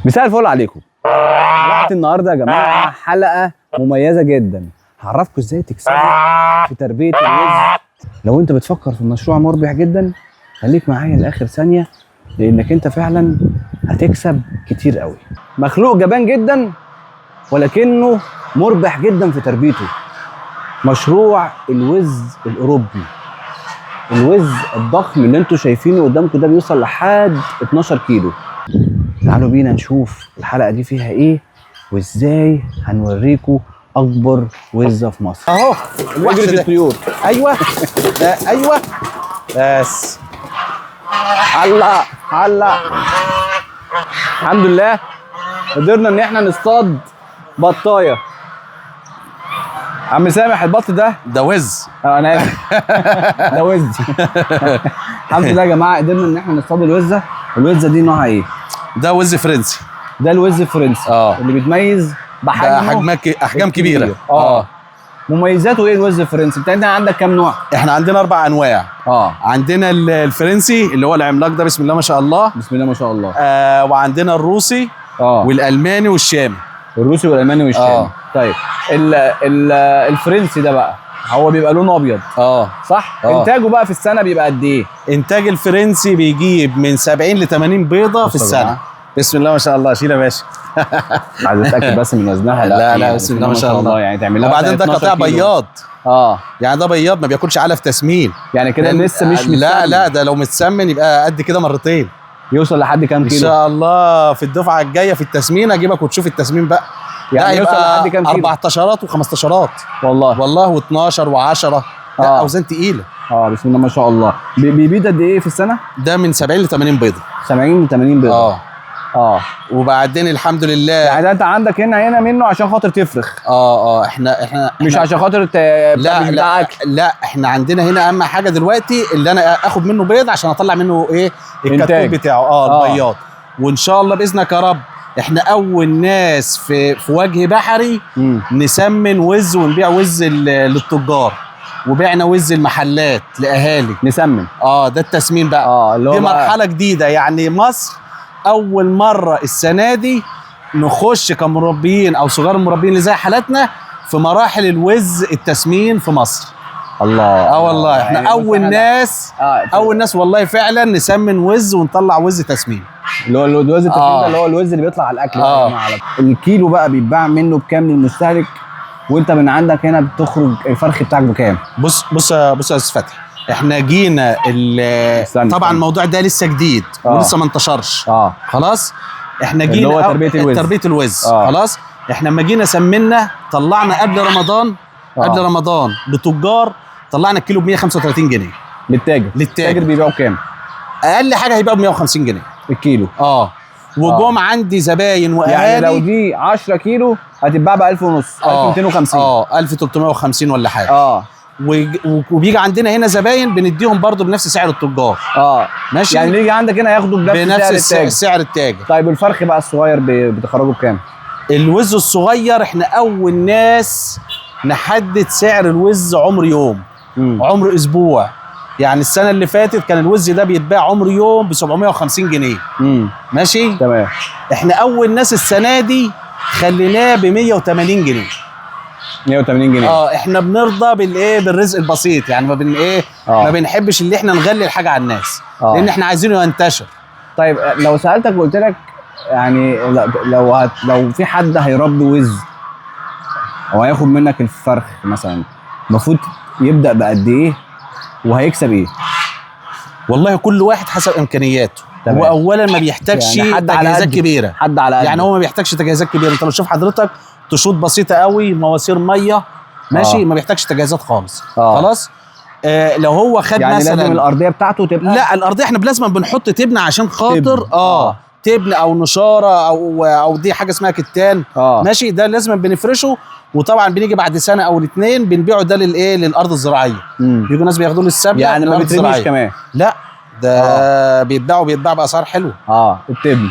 مساء الفل عليكم. حلقة النهارده يا جماعة حلقة مميزة جدا، هعرفكم ازاي تكسبوا في تربيه الوز. لو انت بتفكر في مشروع مربح جدا خليك معايا لاخر ثانية، لانك انت فعلا هتكسب كتير قوي. مخلوق جبان جدا ولكنه مربح جدا في تربيته. مشروع الوز الاوروبي، الوز الضخم اللي انتوا شايفينه قدامكم ده بيوصل لحد 12 كيلو. تعالوا بينا نشوف الحلقة دي فيها ايه وازاي هنوريكم اكبر وزة في مصر. اهو الوحش اجرة ده. الطيور. ايوه ده ايوه بس. علق علق. الحمد لله قدرنا ان احنا نصطاد بطايه. عم سامح البط ده ده وز. انا اسف ده وز. الحمد لله يا جماعة قدرنا ان احنا نصطاد الوزه. الوزه دي نوعها ايه؟ ده وز فرنسي. ده الوز الفرنسي اللي بيتميز ده بحجمه احجام كبيرة. الكبير. مميزاته ايه الوز الفرنسي؟ انت عندك كام نوع؟ احنا عندنا 4 انواع. عندنا الفرنسي اللي هو العملاق ده، بسم الله ما شاء الله. بسم الله ما شاء الله. وعندنا الروسي والالماني والشامي. الروسي والالماني والشامي. طيب ال ال الفرنسي ده بقى هو بيبقى لونه ابيض صح؟ انتاجه بقى في السنة بيبقى قد ايه؟ انتاج الفرنسي بيجيب من 70 ل 80 بيضة في بص يا السنة. جماعة. بسم الله ما شاء الله. شيل يا باشا. عايز اتاكد بس من وزنها. لا لا بسم الله ما شاء الله. يعني تعمل لها وبعدين ده 12 قطيع كيلو. بياض. يعني ده بياض ما بياكلش علف تسمين. يعني كده لسه مش متسمن. لا لا ده لو متسمن يبقى قد كده مرتين. يوصل لحد كام ان كيلو؟ شاء الله في الدفعة الجاية في التسمين اجيبك وتشوف التسمين بقى. يعني لا يوصل يبقى لحد كام كيلو؟ 14 و15 والله والله و12 و10. لا اوزان تقيلة. بسم الله ما شاء الله. بيبيض قد ايه في السنة؟ ده من 70 ل 80 بيضة. 70 ل 80 بيضة. وبعدين الحمد لله يعني ده انت عندك هنا منه عشان خاطر تفرخ. احنا مش عشان خاطر لا مش لا بتاع اكل. لا احنا عندنا هنا اهم حاجة دلوقتي اللي انا اخد منه بيض عشان اطلع منه ايه الكتكوت إنتاج. بتاعه البياض. وان شاء الله باذنك يا رب احنا اول ناس في وجه بحري نسمن وز ونبيع وز للتجار، وبعنا وز المحلات لاهالي. نسمن. ده التسمين بقى. اللي هو دي مرحلة جديدة. يعني مصر اول مرة السنة دي نخش كمربيين او صغار المربيين اللي زي حالاتنا في مراحل الوز التسمين في مصر. الله. والله احنا يعني اول ناس، اول ناس والله فعلا نسمن وز ونطلع وز تسمين. اللي هو الوز التسمين ده اللي هو الوز اللي بيطلع على الاكل. الكيلو بقى بيتباع منه بكام للمستهلك؟ وانت من عندك هنا بتخرج الفرخ بتاعك بكام؟ بص بص بص يا استاذ فتحي، احنا جينا طبعا الموضوع ده لسه جديد ولسه ما انتشرش. خلاص احنا جينا اللي هو تربيه الوز. تربيه الوز. خلاص احنا لما جينا سمنا طلعنا قبل رمضان. قبل رمضان لتجار طلعنا الكيلو ب 135 جنيه للتاجر. للتاجر بيبيعه بكام؟ اقل حاجة هيبقى ب 150 جنيه الكيلو. وجم عندي زباين واهالي. يعني لو دي 10 كيلو هتتباع ب 1000 ونص، 1250. 1350 ولا حاجة. وبيجي عندنا هنا زباين بنديهم برضو بنفس سعر التجار. ماشي. يعني اللي يجي عندك هنا ياخده بنفس سعر التاجر. سعر التاجر. طيب الفرخ بقى الصغير بتخرجه بكام؟ الوز الصغير احنا اول ناس نحدد سعر الوز عمر يوم. عمر اسبوع. يعني السنة اللي فاتت كان الوز ده بيتباع عمر يوم ب 750 جنيه. ماشي تمام. احنا اول ناس السنة دي خليناه ب 180 جنيه. 180 جنيه. احنا بنرضى بالايه؟ بالرزق البسيط. يعني ما بن ايه ما بنحبش اللي احنا نغلي الحاجة على الناس. لان احنا عايزينه ينتشر. طيب لو سالتك وقلت لك يعني لو في حد هيربي وز او هياخد منك الفرخ مثلا، المفروض يبدا بقد ايه وهيكسب ايه؟ والله كل واحد حسب امكانياته. هو اولا ما بيحتاجش يعني حد تجهيزات كبيرة. حد على قده. يعني هو ما بيحتاجش تجهيزات كبيرة. انت لو تشوف حضرتك تشوط بسيطة قوي، مواسير مية، ماشي. ما بيحتاجش تجهيزات خالص. خلاص. لو هو خد يعني مثلا لازم الارضية بتاعته تبقى لا الارضية احنا لازم بنحط تبن عشان خاطر تبن او نشاره او دي حاجة اسمها كتان. ماشي. ده لازم بنفرشه. وطبعا بنيجي بعد سنة او الاثنين بنبيعه ده للايه؟ للارض الزراعية. بيجوا ناس بياخدوه للسبله. يعني ما بيترميش كمان؟ لا ده بيتباع باسعار حلوة. التبن.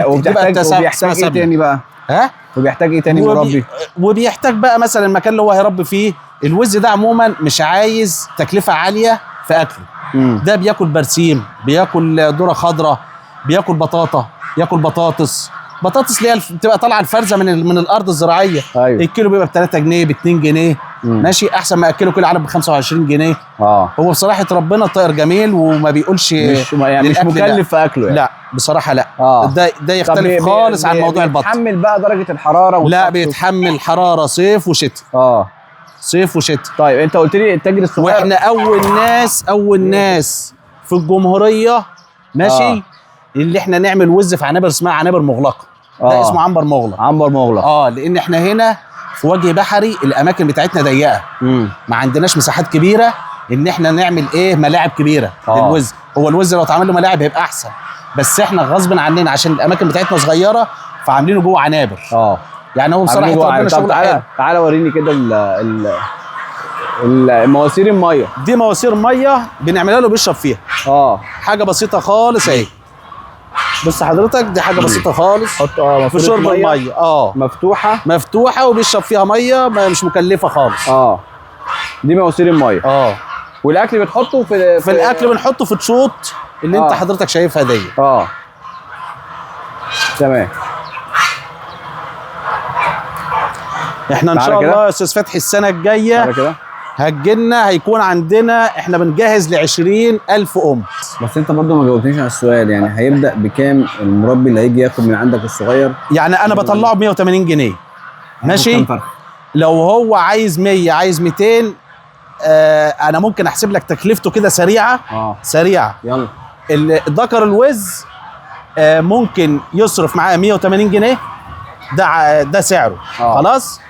وبيحتاج ايه تاني بقى؟ ها؟ وبيحتاج ايه تاني مربي؟ وبيحتاج بقى مثلا المكان اللي هو هيربي فيه الوز ده عموما مش عايز تكلفة عالية في اكله. ده بياكل برسيم، بياكل ذره خضراء، بياكل بطاطا، ياكل بطاطس. بطاطس اللي هي بتبقى طالعه الفرزه من الارض الزراعية. ايوه. الكيلو بيبقى ب 3 جنيه ب 2 جنيه. ماشي، احسن ما اكله كيلو علب ب 25 جنيه. هو بصراحة ربنا طائر جميل وما بيقولش مش يعني مش مكلف في اكله يعني. لا بصراحة لا. ده يختلف خالص عن موضوع البط. بيتحمل بقى درجه الحرارة؟ لا بيتحمل حرارة صيف وشتاء. صيف وشتاء. طيب انت قلت لي التاجر الصغير، واحنا اول ناس في الجمهورية ماشي اللي احنا نعمل وز في عنابر اسمها عنابر مغلقة. ده اسمه عنبر مغلق. عنبر مغلق. لان احنا هنا في وجه بحري الاماكن بتاعتنا ضيقه. ما عندناش مساحات كبيرة ان احنا نعمل ايه ملاعب كبيرة للوز. هو الوز لو اتعمل له ملاعب هيبقى احسن، بس احنا غصب عننا عشان الاماكن بتاعتنا صغيرة فعاملينه جوه عنابر. يعني هو بصراحة ربنا شغله حلو. تعالى وريني كده المواسير المية دي. مواسير مية بنعملها له بيشرب فيها. حاجة بسيطة خالص اهي. بص حضرتك دي حاجة بسيطة خالص. حط في شرب المية. مفتوحة مفتوحة وبيشرب فيها مية، مش مكلفة خالص. دي مواسير المية. والاكل بتحطه في الاكل بنحطه في تشوط اللي انت حضرتك شايفها دي. تمام. احنا ان شاء الله يا استاذ فتحي السنة الجاية هتجيلنا هيكون عندنا، احنا بنجهز ل 20,000 ام. بس انت برضو ما جاوبتنيش على السؤال، يعني هيبدا بكام المربي اللي هيجي ياخد من عندك الصغير؟ يعني انا بطلعه ب 180 جنيه. ماشي. لو هو عايز 100 عايز 200، انا ممكن احسب لك تكلفته كده سريعة. سريعة. يلا. الذكر الوز ممكن يصرف معاه 180 جنيه، ده سعره. خلاص.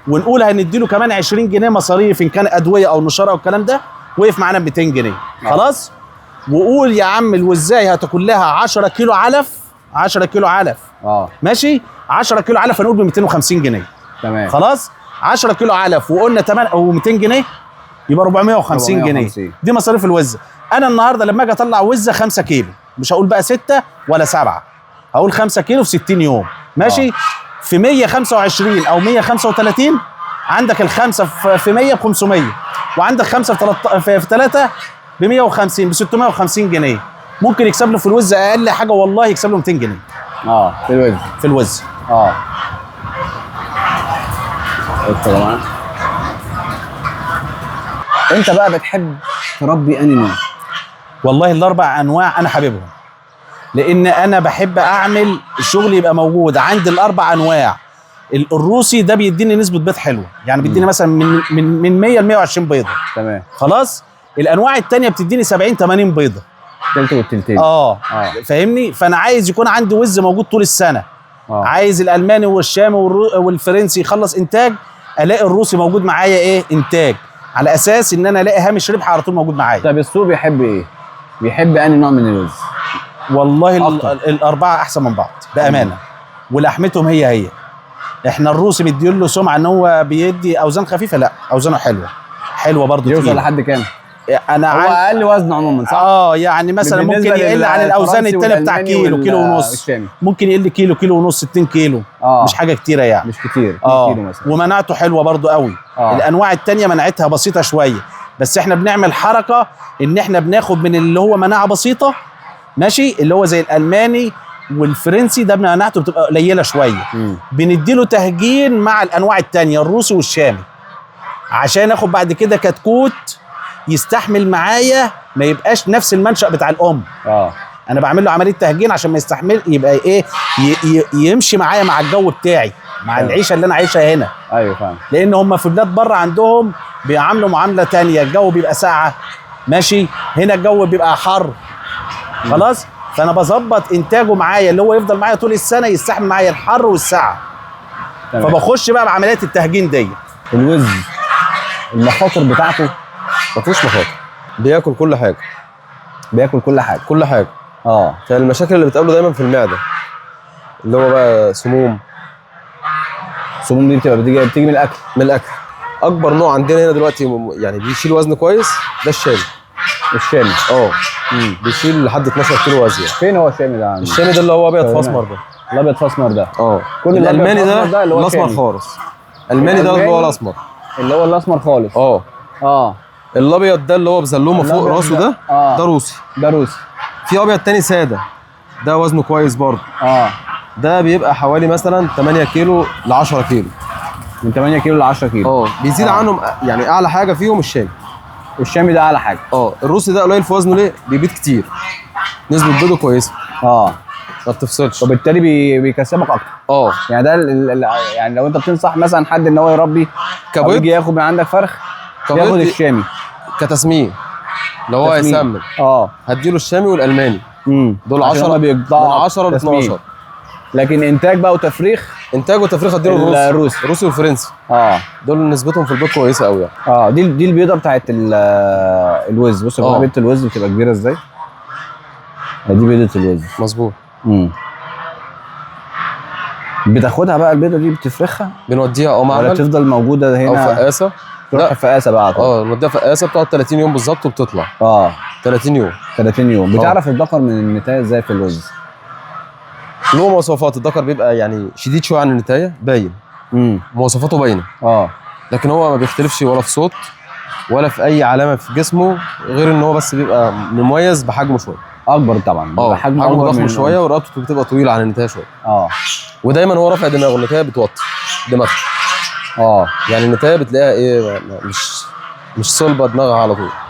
ونقول هنديله كمان 20 جنيه مصاريف ان كان ادوية او نشاره والكلام ده، وقف معانا ب 200 جنيه. خلاص. وقول يا عم الوزايه هتاكل لها 10 كيلو علف، 10 كيلو علف. ماشي، 10 كيلو علف هنقول ب 250 جنيه. تمام. خلاص، 10 كيلو علف وقلنا 8 او 200 جنيه يبقى 450 جنيه. دي مصاريف الوزه. انا النهارده لما اجي اطلع وزه 5 كيلو، مش هقول بقى 6 ولا 7، هقول 5 كيلو في 60 يوم. ماشي. في 125 او 135 عندك الخمسة في 100 ب 500، وعندك خمسة في 3 ب 150، ب 650 جنيه. ممكن يكسب له في الوز اقل حاجة والله يكسب له 200 جنيه. في الوز. في الوز. طبعا. انت بقى بتحب تربي انهي نوع؟ والله الاربع انواع انا حاببهم، لان انا بحب اعمل الشغل يبقى موجود عند الاربع انواع. الروسي ده بيديني نسبه بيض حلوة، يعني بيديني مثلا من 100 ل 120 بيضة. تمام. خلاص. الانواع الثانية بتديني 70 80 بيضة. تلت والتلتين. فاهمني؟ فانا عايز يكون عندي وز موجود طول السنة. عايز الالماني والشامي والفرنسي يخلص انتاج، الاقي الروسي موجود معايا ايه انتاج، على اساس ان انا الاقي هامش ربح على طول موجود معايا. طب السوق بيحب ايه؟ بيحب انهي نوع من الوز؟ والله الاربعة احسن من بعض بامانه، ولحمتهم هي هي. احنا الروسي مديله سمعه ان هو بيدي اوزان خفيفة، لا اوزانه حلوة حلوة برضه. يوصل لحد كام؟ انا هو اقل وزن عموما صح؟ يعني مثلا ممكن يقل عن الاوزان الثانية بتاع كيلو، كيلو ونص. ممكن يقل كيلو، كيلو ونص، 2 كيلو. مش حاجة كتيرة يعني. مش كتير. 2 كيلو مثلا. ومناعته حلوة برضه قوي. الانواع الثانية مناعتها بسيطة شوية، بس احنا بنعمل حركة ان احنا بناخد من اللي هو مناعة بسيطة، ماشي، اللي هو زي الالماني والفرنسي ده مناعته بتبقى قليله شوية. بنديله تهجين مع الانواع الثانية الروسي والشامي، عشان اخد بعد كده كتكوت يستحمل معايا، ما يبقاش نفس المنشأ بتاع الام. انا بعمل له عملية تهجين عشان ما يستحمل، يبقى ايه يمشي معايا مع الجو بتاعي، مع العيشة اللي انا عايشها هنا. ايوه فاهم. لان هم في بلاد بره عندهم بيعاملوا معاملة ثانية، الجو بيبقى ساقعه، ماشي، هنا الجو بيبقى حر. خلاص. فانا بظبط انتاجه معايا اللي هو يفضل معايا طول السنة، يستحمل معايا الحر والسقعه. فبخش بقى بعمليات التهجين دي. الوز المخاطر بتاعته ما فيهوش مخاطر، بياكل كل حاجة. بياكل كل حاجة. كل حاجة. فالمشاكل اللي بتقابله دايما في المعدة، اللي هو بقى سموم. السموم دي بتبقى بتيجي من الاكل. من الاكل. اكبر نوع عندنا هنا دلوقتي يعني بيشيل وزن كويس ده الشامي. الشامي. بيشيل لحد 12 كيلو وزن. فين هو الشامي ده؟ الشامي ده اللي هو ابيض في اسمر ده. الابيض في اسمر ده. كل الالماني ده الاسمر خالص. الالماني ده اللي هو الاسمر. اللي هو الاسمر خالص. الابيض ده اللي هو بزلومه فوق راسه ده. ده روسي. ده روسي. في ابيض تاني ساده. ده وزنه كويس برضه. ده بيبقى حوالي مثلا 8 كيلو ل 10 كيلو. من 8 كيلو ل 10 كيلو. بيزيد عنهم يعني اعلى حاجة فيهم الشامي. الشامي ده اعلى حاجة. الروسي ده قليل في وزنه ليه؟ بيبيض كتير، نسبه بيضة كويسة. ما بتفصلش، وبالتالي بيكسبك اكتر. يعني ده يعني لو انت بتنصح مثلا حد ان هو يربي كبيض، يجي ياخد من عندك فرخ، ياخد الشامي كتسمين لو هو هيسمن. هديله الشامي والالماني. دول 10 من 10 ل 12. لكن انتاج بقى وتفريخ، انتاج وتفريخ هديله الروسي. الروسي والفرنسي. دول نسبتهم في البيض كويسة قوي يعني. دي البيضة بتاعت الوز. بص يا بيضة الوز بتبقى كبيرة ازاي. دي بيضة الوز. مظبوط. بتاخدها بقى البيضة دي بتفرخها؟ بنوديها معمل ولا بتفضل موجودة هنا؟ او فقاسه. تروح فقاسه بقى. نوديها فقاسه، بتقعد 30 يوم بالظبط وبتطلع. 30 يوم. 30 يوم. بتعرف الذكر من النتايه ازاي في الوز؟ له مواصفات. الذكر بيبقى يعني شديد شوية عن النتايه، باين. مواصفاته باينة. لكن هو ما بيختلفش ولا في صوت ولا في اي علامة في جسمه، غير ان هو بس بيبقى مميز بحجمه شوية. اكبر طبعا. حجمه ضخم شوية، ورقبته بتبقى طويلة عن النتايه شوية. ودايما هو رافع دماغه، النتايه بتوطي دماغها. يعني النتايه بتلاقيها ايه، مش صلبه دماغها على طول.